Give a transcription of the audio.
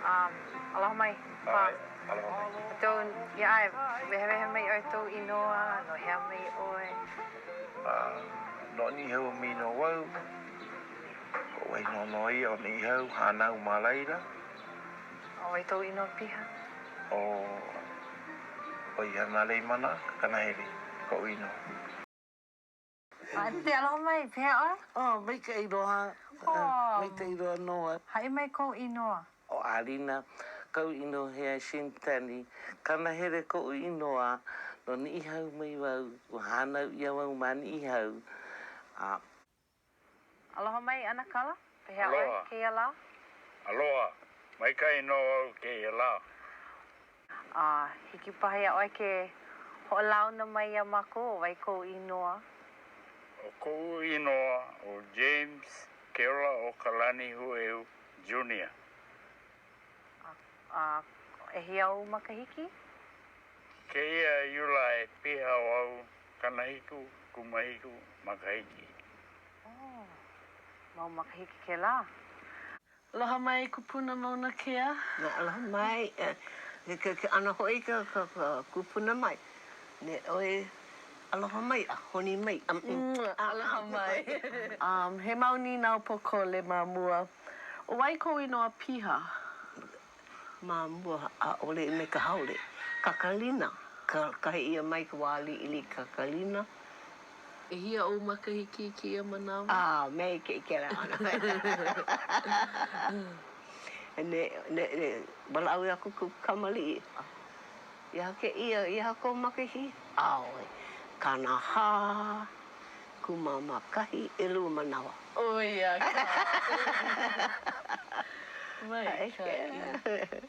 Um, aloha mai, Pa. Aloha mai. Tou, ia ʻae, wehewehe mai ʻoe tou inoa, no hea mai ʻoe? Uh, no Niʻihau mai nō wau. Koʻu wahi noho nō ia ʻo Niʻihau, hānau ma laila. ʻO wai tou inoa piha? ʻO ʻOihana Leimana Kanahele koʻu inoa. Aunty, aloha mai, pehea ʻoe? Oh, maikaʻi loa. Oh. Maikaʻi loa nō au. Haʻi mai kou inoa. ʻO ʻĀlina Kauinohea Shintani Kanahele koʻu inoa, no Niʻihau mai wau, ua hānau ʻia wau ma Niʻihau, a. Aloha mai, ʻAnakala. Pehea ʻoe Aloha. kēia lā? Aloha. Maikaʻi nō au kēia lā. A hiki paha iā ʻoe ke hoʻolauna mai iā mākou, ʻo wai kou inoa? ʻO koʻu inoa ʻo James Keolaokalani Huʻeu Jr. A, a ʻehia ou makahiki? Kēia Iulai piha wau 70 kūmāhiku makahiki. Oh, mau makahiki kēlā. Aloha mai kupuna Mauna Kea. Aloha mai. Ke ʻano hoʻi ka kupuna mai. Me ʻoe aloha mai a honi mai. Aloha mai. Um, he mau nīnau pōkole ma mua. ʻO wai kou inoa piha? Ma mua, ʻaʻole me ka haole. Kakalina, kahe ʻia mai ka wā liʻiliʻi Kakalina. ʻEhia ou makahiki i kēia manawa? A me ke kēlā ʻana. Ne, ne, ne, walaʻau aku ku kamaliʻi. I aha kēia, i aha kou makahiki? ʻAʻole. 40 kumamākahi ʻelua manawa. ʻO ia ka. Maikaʻi.